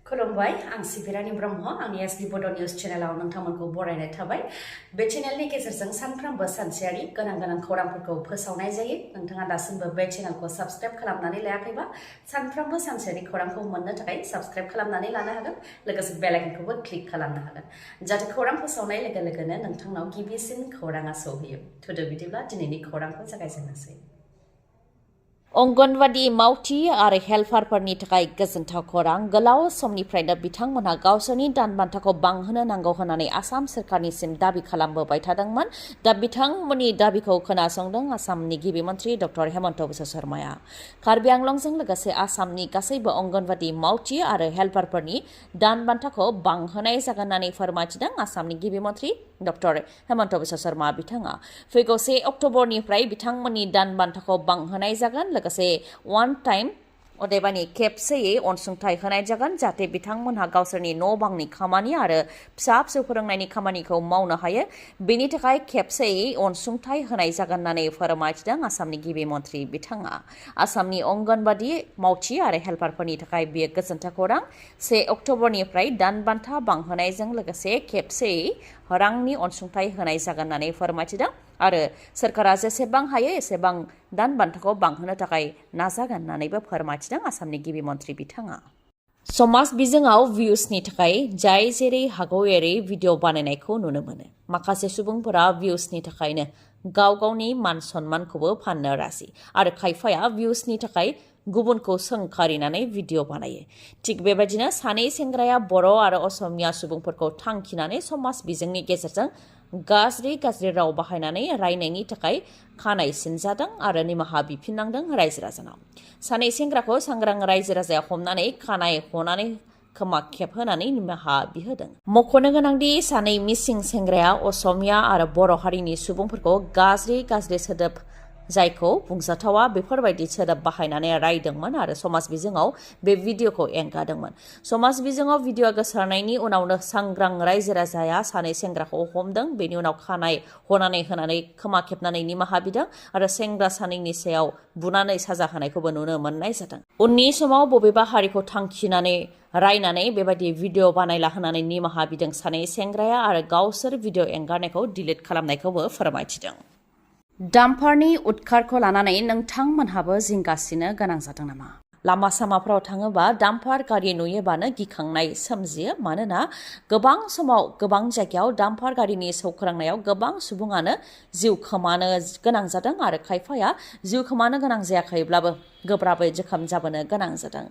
खुलुमबाय आं सिबि रानि ब्रह्म आंनि एसबि बड' निउज चेनेलाव नोंथांमोनखौ बरायनाय थाबाय बे चेनेलनि गेजेरजों सानफ्रोमबो सानसेयारि गोनां खौरांफोरखौ फोसावनाय जायो नोंथाङा दासिमबो बे चेनेलखौ साबस्क्राइब खालामनानै लायाखैबा सानफ्रोमबो सानसेयारि खौरांखौ मोननो थाखाय साबस्क्राइब खालामनानै लानो हागोन लोगोसे बेल आइकनखौबो क्लिक खालामनो हागोन जाहाथे खौरां फोसावनाय लोगो लोगोनो नोंथांनाव गिबिसिन खौराङा सौहैयो थुदो बिदिब्ला दिनैनि खौरांखौ जागायजेननोसै अंगनवाड़ी मावथि आरो हेल्पारफोरनि थाखाय गोजोनथाव खौरां गोलाव समनिफ्रायनो बिथांमोनहा गावसोरनि दान बान्थाखौ बांहोनो नांगौ होननानै आसाम सोरखारनिसिम दाबि खालामबोबाय थादोंमोन दा बिथांमोननि दाबिखौ खोनासंदों आसामनि गिबि मन्थ्रि डक्टर हेमन्त बिश्व शर्माया कार्बि आंलंजों लोगोसे आसामनि गासैबो अंगनवाड़ी मावथि आरो हेल्पारफोरनि दान बान्थाखौ बांहोनाय जागोन होननानै फोरमायथिदों आसामनि गिबि मन्थ्रि डक्टर हेमन्त बिश्व शर्मा बिथाङा फैगौ 1 अक्ट'बरनिफ्राय बिथांमोननि दान बान्थाखौ बांहोनाय जागोन लोगोसे वन टाइम अदेबानि खेबसेयै अनसुंथाइ होनाय जागोन जाहाथे बिथांमोनहा गावसोरनि न' बांनि खामानि आरो फिसा फिसौ फोरोंनायनि खामानिखौ मावनो हायो बेनि थाखाय खेबसेयै अनसुंथाइ होनाय जागोन होननानै फोरमायथिदों आसामनि गिबि मन्थ्रि बिथाङा आसामनि अंगनवाड़ी मावथि आरो हेल्पारफोरनि थाखाय बेयो गोजोनथाव खौरां 1 अक्ट'बरनिफ्राय दान बान्था बांहोनायजों लोगोसे खेबसेयै रांनि अनसुंथाइ होनाय जागोन होननानै फोरमायथिदों आरो सोरखारा जेसेबां हायो एसेबां दान बान्थाखौ बांहोनो थाखाय नाजागोन होननानैबो फोरमायथिदों आसामनि गिबि मन्थ्रि बिथाङा समाज बिजोङाव भिउसनि थाखाय जाय जेरै हागौ एरै भिडिअ बानायनायखौ नुनो मोनो माखासे सुबुंफोरा भिउसनि थाखायनो गाव गावनि मान सन्मानखौबो फाननो राजि आरो खायफाया भिउसनि थाखाय गुबुनखौ सोंखारिनानै भिडिअ बानायो थिग बेबायदिनो सानै सेंग्राया बर' आरो असमिया सुबुंफोरखौ थांखिनानै समाज बिजोंनि गेजेरजों गाज्रि राव बाहायनानै रायनायनि थाखाय खानाय सिनजादों आरो निमाहा बिफिननांदों रायजो राजानाव सानै सेंग्राखौ सांग्रां रायजो राजाया हमनानै खानाय हनानै खोमा खेबहोनानै निमाहा बिहोदों मख'नो गोनांदि सानै मिसिं सेंग्राया असमिया आरो बर' हारिनि सुबुंफोरखौ गाज्रि सोदोब जायखौ बुंजाथावा बेफोरबायदि सोदोब बाहायनानै रायदोंमोन आरो समाज बिजोङाव बे भिडिअखौ एंगारदोंमोन समाज बिजोङाव भिडिअ गोसारनायनि उनावनो सांग्रां रायजो राजाया सानै सेंग्राखौ हमदों बेनि उनाव खानाय हनानै होनानै खोमा खेबनानै निमाहा बिदों आरो सेंग्रा सानैनि सायाव बुनानै साजा होनायखौबो नुनो मोननाय जादों उननि समाव बबेबा हारिखौ थांखिनानै रायनानै बेबायदि भिडिअ बानायला होनानै निमाहा बिदों सानै सेंग्राया आरो गावसोर भिडिअ एंगारनायखौ डिलिट खालामनायखौबो फोरमायथिदों डाम्पारनि उदखारखौ लानानै नोंथांमोनहाबो जिंगासिनो गोनां जादों नामा लामा सामाफ्राव थाङोबा डाम्पार गारि नुयोबानो गिखांनाय सोमजियो मानोना गोबां समाव गोबां जायगायाव डाम्पार गारिनि सौख्रांनायाव गोबां सुबुङानो जिउ खोमानो गोनां जादों आरो खायफाया जिउ खोमानो गोनां जायाखैब्लाबो गोब्राबै जोखोम जाबोनो गोनां जादों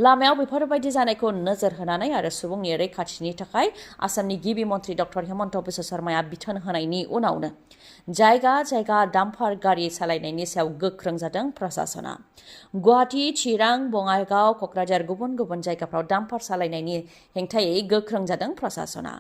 लामायाव बेफोरबायदि जानायखौ नोजोर होनानै आरो सुबुंनि रैखाथिनि थाखाय आसामनि गिबि मन्थ्रि डक्टर हेमन्त बिश्व शर्माया बिथोन होनायनि उनावनो जायगा डाम्पार गारि सालायनायनि सायाव गोख्रों जादों प्रशासना गुवाहाटी चिरां बङाइगाव क'क्राझार गुबुन जायगाफ्राव डाम्पार सालायनायनि हेंथायै गोख्रों जादों प्रशासना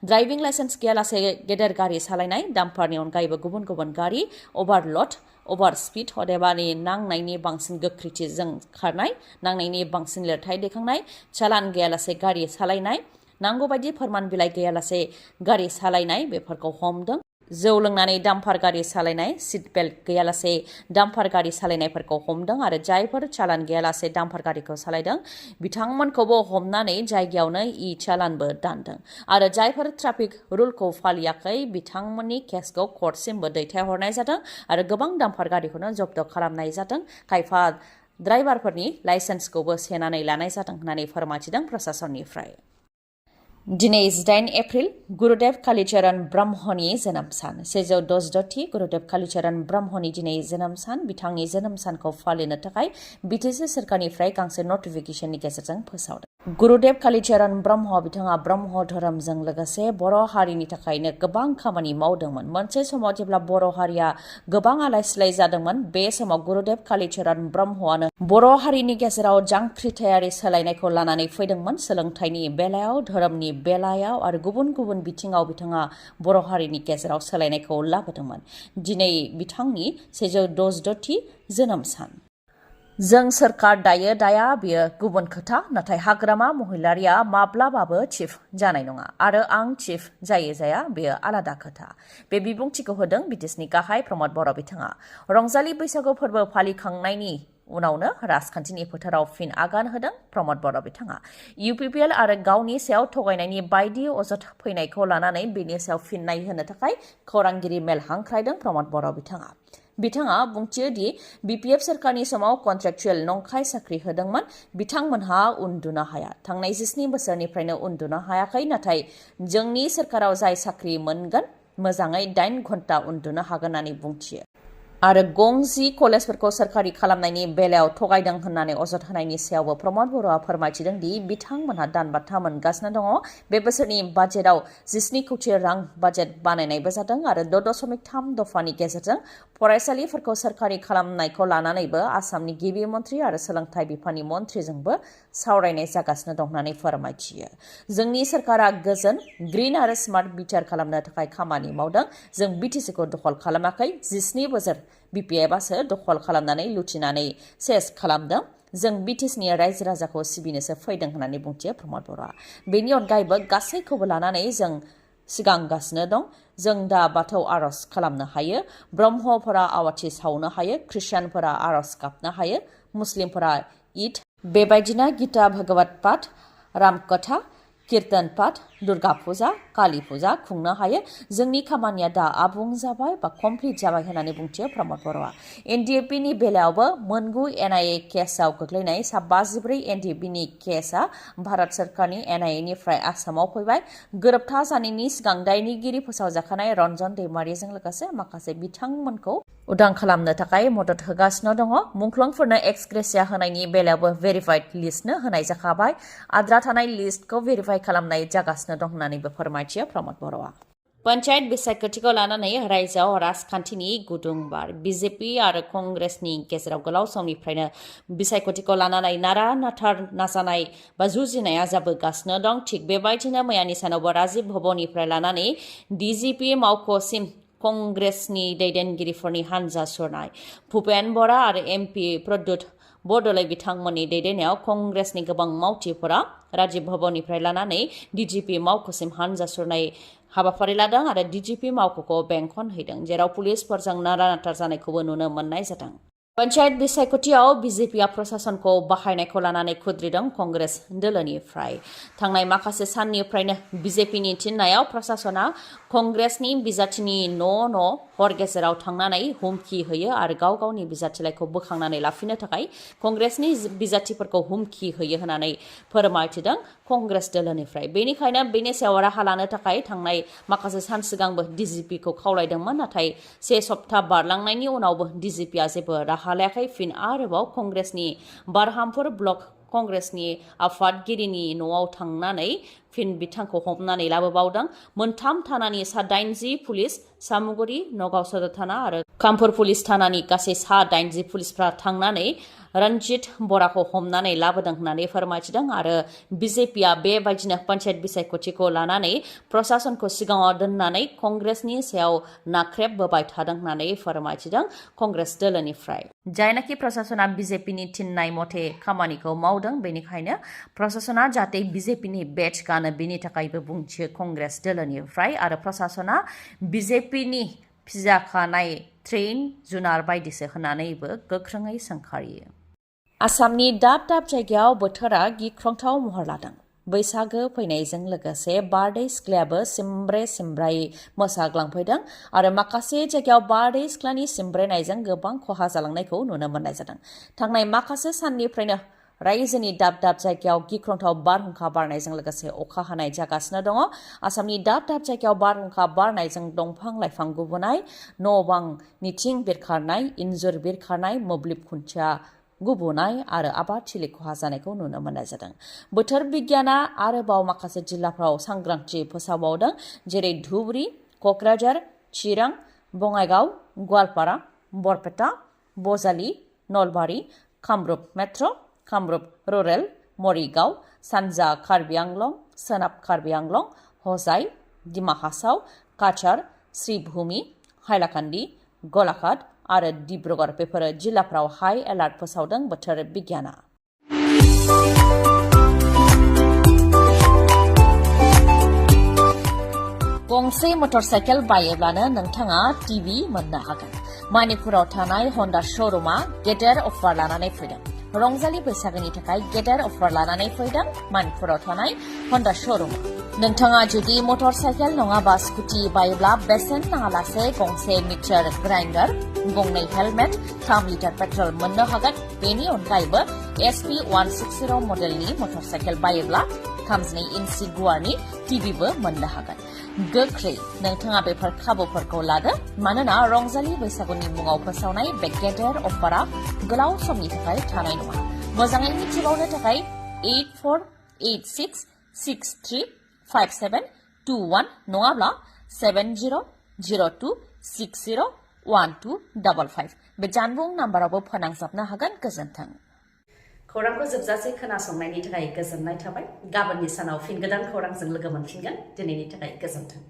ड्राइभिं लाइसेन्स गैयालासे गेदेर गारि सालायनाय डाम्पारनि अनगायैबो गुबुन गारि ओभारल'ड ओभार स्पीड अदेबानि नांनायनि बांसिन गोख्रैथिजों खारनाय नांनायनि बांसिन लिरथाय दैखांनाय चालान गैयालासे गारि सालायनाय नांगौबायदि फोरमान बिलाइ गैयालासे गारि सालायनाय बेफोरखौ हमदों जौ लोंनानै डाम्पार गारि सालायनाय सीट बेल्ट गैयालासे डाम्पार गारि सालायनायफोरखौ हमदों आरो जायफोर चालान गैयालासे डाम्पार गारिखौ सालायदों बिथांमोनखौबो हमनानै जायगायावनो चालानबो दानदों आरो जायफोर ट्राफिक रुलखौ फालियाखै बिथांमोननि केसखौ कर्टसिमबो दैथायहरनाय जादों आरो गोबां डाम्पार गारिखौनो जब्द खालामनाय जादों खायफा ड्राइभारफोरनि लाइसेन्सखौबो सेनानै लानाय जादों होननानै फोरमायथिदों प्रशासननिफ्राय दिनै 8 एप्रिल गुरुदेव कालीचरण ब्रह्मनि जोनोम सान 166 गुरुदेव कालीचरण ब्रह्मनि दिनै जोनोम सान बिथांनि जोनोम सानखौ फालिनो थाखाय BTech सोरखारनिफ्राय गांसे नटिफिकेशननि गेजेरजों फोसावदों गुरुदेव कालीचरण ब्रह्म बिथाङा ब्रह्म धोरोमजों लोगोसे बर' हारिनि थाखायनो गोबां खामानि मावदोंमोन मोनसे समाव जेब्ला बर' हारिया गोबां आलाय-सिलाय जादोंमोन बे समाव गुरुदेव कालीचरण ब्रह्मआनो बर' हारिनि गेजेराव जांख्रिथायारि सोलायनायखौ लानानै फैदोंमोन सोलोंथाइनि बेलायाव धोरोमनि बेलायाव आरो गुबुन बिथिङाव बिथाङा बर' हारिनि गेजेराव सोलायनायखौ लाबोदोंमोन दिनै बिथांनि 166 जोनोम सान जों सोरखार दाया बियो गुबुन खोथा नाथाय हाग्रामा महिलारिया माब्लाबाबो चिफ जानाय नङा आरो आं चिफ जाया बेयो आलादा खोथा बे बिबुंथिखौ होदों BTechनि गाहाय प्रमद बर' बिथाङा रंजालि बैसागु फोरबो फालिखांनायनि उनावनो राजखान्थिनि फोथाराव फिन आगान होदों प्रमद बर' बिथाङा UPPL आरो गावनि सायाव थगायनायनि बायदि अजद फैनायखौ लानानै बेनि सायाव फिननाय होनो थाखाय खौरांगिरि मेल हांख्रायदों प्रमद बर' बिथाङा बुंथियो दि BPF सोरखारनि समाव कन्ट्रेक्चुएल नंखाय साख्रि होदोंमोन बिथांमोनहा उन्दुनो हाया थांनाय 17 बोसोरनिफ्रायनो उन्दुनो हायाखै नाथाय जोंनि सोरखाराव जाय साख्रि मोनगोन मोजाङै 8 घन्टा उन्दुनो हागोन होननानै बुंथियो आरो गंजि कलेजफोरखौ सोरखारि खालामनायनि बेलायाव थगायदों होननानै अजद होनायनि सायावबो प्रमद बर'आ फोरमायथिदों दि बिथांमोनहा दानबान्था मोनगासिनो दङ बे बोसोरनि बाजेटआव 17 कौटि रां बाजेट बानायनायबो जादों आरो 6.3 दफानि गेजेरजों फरायसालिफोरखौ सोरखारि खालामनायखौ लानानैबो आसामनि गिबि मन्थ्रि आरो सोलोंथाइ बिफाननि मन्थ्रिजोंबो सावरायनाय जागासिनो दं होननानै फोरमायथियो जोंनि सोरखारा गोजोन ग्रीन आरो स्मार्ट बिटिआर खालामनो थाखाय खामानि मावदों जों BTCखौ दखल खालामाखै 17 बोसोर BPFआसो दखल खालामनानै लुथिनानै सेस खालामदों जों BTCनि रायजो राजाखौ सिबिनोसो फैदों होननानै बुंथियो प्रमद बर'आ बेनि अनगायैबो गासैखौबो लानानै जों सिगांगासिनो दं जों दा बाथौ आरज खालामनो हायो ब्रह्मफोरा आवाथि सावनो हायो ख्रिस्टियानफोरा आरज गाबनो हायो मुस्लिमफोरा ईद बेबायदिनो गीता भगवत पाठ रामकथा कीर्तन पाठ दुर्गा फुजा काली फुजा खुंनो हायो जोंनि खामानिया दा आबुं जाबाय बा कमप्लिट जाबाय होननानै बुंथियो प्रमद बर'आ NDFBनि बेलायावबो मोनगु NIA केसआव गोग्लैनाय 54 NDFBनि केसआ भारत सोरखारनि NIAनिफ्राय आसामाव फैबाय गोरोबथा जानायनि सिगां दायनिगिरि फोसावजाखानाय रन्जन दैमारिजों लोगोसे माखासे बिथांमोनखौ उदां खालामनो थाखाय मदद होगासिनो दङ मुंख्लंफोरनो एक्स ग्रेसिया होनायनि बेलायावबो भेरिफाइड लिस्टनो होनाय जाखाबाय आद्रा थानाय लिस्टखौ भेरिफाइ खालामनाय जागासिनो दं होननानैबो फोरमायथियो प्रमद बर'आ पन्चायत बिसायख'थिखौ लानानै रायजोआव राजखान्थिनि गुदुं बार BJP आरो कंग्रेसनि गेजेराव गोलाव समनिफ्रायनो बिसायख'थिखौ लानानै नारा नाथार नाजानाय बा जुजिनाया जाबोगासिनो दं थिग बेबायदिनो मैयानि सानावबो राजीव भवननिफ्राय लानानै DGP मावख'सिम कंग्रेसनि दैदेनगिरिफोरनि हानजा सुरनाय भुपेन बरा आरो MP प्रद्युत बड'ले बिथांमोननि दैदेननायाव कंग्रेसनि गोबां मावथिफोरा राजीव भवननिफ्राय लानानै DGP मावख'सिम हानजा सुरनाय हाबाफारि लादों आरो DGP मावख'खौ बेंखनहैदों जेराव पुलिसफोरजों नारा नाथार जानायखौबो नुनो मोननाय जादों पन्चायत बिसायख'थियाव BJPआ प्रशासनखौ बाहायनायखौ लानानै खुद्रिदों कंग्रेस दोलोनिफ्राय थांनाय माखासे साननिफ्रायनो BJPनि थिननायाव प्रशासना कंग्रेसनि बिजाथिनि न' हर गेजेराव थांनानै हुमखि होयो आरो गाव गावनि बिजाथिलाइखौ बोखांनानै लाफिननो थाखाय कंग्रेसनि बिजाथिफोरखौ हुमखि होयो होननानै फोरमायथिदों कंग्रेस दोलोनिफ्राय बेनिखायनो बेनि सायाव राहा लानो थाखाय थांनाय माखासे सान सिगांबो DGPखौ खावलायदोंमोन नाथाय 1 सप्ता बारलांनायनि उनावबो DGPआ जेबो राहा लायाखै फिन आरोबाव कंग्रेसनि बारहामपुर ब्लक कंग्रेसनि आफादगिरिनि न'आव थांनानै फिन बिथांखौ हमनानै लाबोबावदों मोनथाम थानानि 80 पुलिस सामुगुरि नगाव सदर थाना आरो कामपुर पुलिस थानानि गासै 80 पुलिसफ्रा थांनानै रन्जित बराखौ हमनानै लाबोदों होननानै फोरमायथिदों आरो BJPआ बेबायदिनो पन्चायत बिसायख'थिखौ लानानै प्रशासनखौ सिगाङाव दोननानै कंग्रेसनि सायाव नाख्रेबबोबाय थादों होननानै फोरमायथिदों कंग्रेस दोलोनिफ्राय जायनाखि प्रशासना BJPनि थिननाय मथे खामानिखौ मावदों बेनिखायनो प्रशासना जाहाथे BJPनि बेच गानो बेनि थाखायबो बुंथियो कंग्रेस दोलोनिफ्राय आरो प्रशासना BJPनि फिजाखानाय ट्रेन जुनार बायदिसो होननानैबो गोख्रोङै सोंखारियो आसामनि दाब दाब जायगायाव बोथोरा गिख्रंथाव महर लादों बैसागो फैनायजों लोगोसे बारदै सिख्लायाबो सिमब्रे सिमब्रायै मोसाग्लांफैदों आरो माखासे जायगायाव बारदै सिख्लानि सिमब्रेनायजों गोबां खहा जालांनायखौ नुनो मोननाय जादों थांनाय माखासे साननिफ्रायनो रायजोनि दाब दाब जायगायाव गिख्रंथाव बारहुंखा बारनायजों लोगोसे अखा हानाय जागासिनो दङ आसामनि दाब दाब जायगायाव बारहुंखा बारनायजों दंफां लाइफां गुबुनाय न' बांनि थिं बिरखारनाय इन्जुर बिरखारनाय मोब्लिब खुन्थिया गुबुनाय आरो आबाद थिलि खहा जानायखौ नुनो मोननाय जादों बोथोर बिगियाना आरोबाव माखासे जिल्लाफ्राव सांग्रांथि फोसावबावदों जेरै धुबरी कक्राझार चिरां बङाइगाव गवालपारा बरपेटा बजालि नलबारि कामरुप मेट्र कामरुप रुरेल मरिगाव सानजा कार्बि आंलं सोनाब कार्बि आंलं हजाइ डिमा हासाव काछार श्रीभूमि हाइलाकान्दि गलाघाट आरो डिब्रुगड़ बेफोर जिल्लाफ्राव हाई एलार्ट फोसावदों बोथोर बिगियाना गंसे मटर साइकेल बायोब्लानो नोंथाङा टीवी मोननो हागोन Manipuraव थानाय Honda showroom-आ गेदेर अफार लानानै फैदों। रंजालि बैसागोनि थाखाय गेदेर अफार लानानै फैदों मानिपुराव थानाय Honda showroom-आ। नोंथाङा जुदि मटर साइकेल नङाबा स्कुटि बायोब्ला बेसेन नाङालासे गंसे मिक्सार ग्राइन्डार, गंनै हेलमेट, 3 लिटार पेट्रल मोननो हागोन। बेनि अनगायैबो SP 160 मडेलनि मटर साइकेल बायोब्ला 32 इन्सि गुवारनि टिभिबो मोननो हागोन। गोख्रै नोंथाङा बेफोर खाबुफोरखौ लादो मानोना रंजालि बैसागुनि मुङाव फोसावनाय बे गेदेर अफारा गोलाव समनि थाखाय थानाय नङा। मोजाङै मिथिबावनो थाखाय 8486635721 नङाब्ला 7002601255 बे जानबुं नाम्बारावबो फोनांजाबनो हागोन। गोजोन्थों। खौरांखौ जोबजासे खोनासंनायनि थाखाय गोजोननाय थाबाय। गाबोननि सानाव फिन गोदान खौरांजों लोगो मोनफिनगोन। दिनैनि थाखाय गोजोन्थों।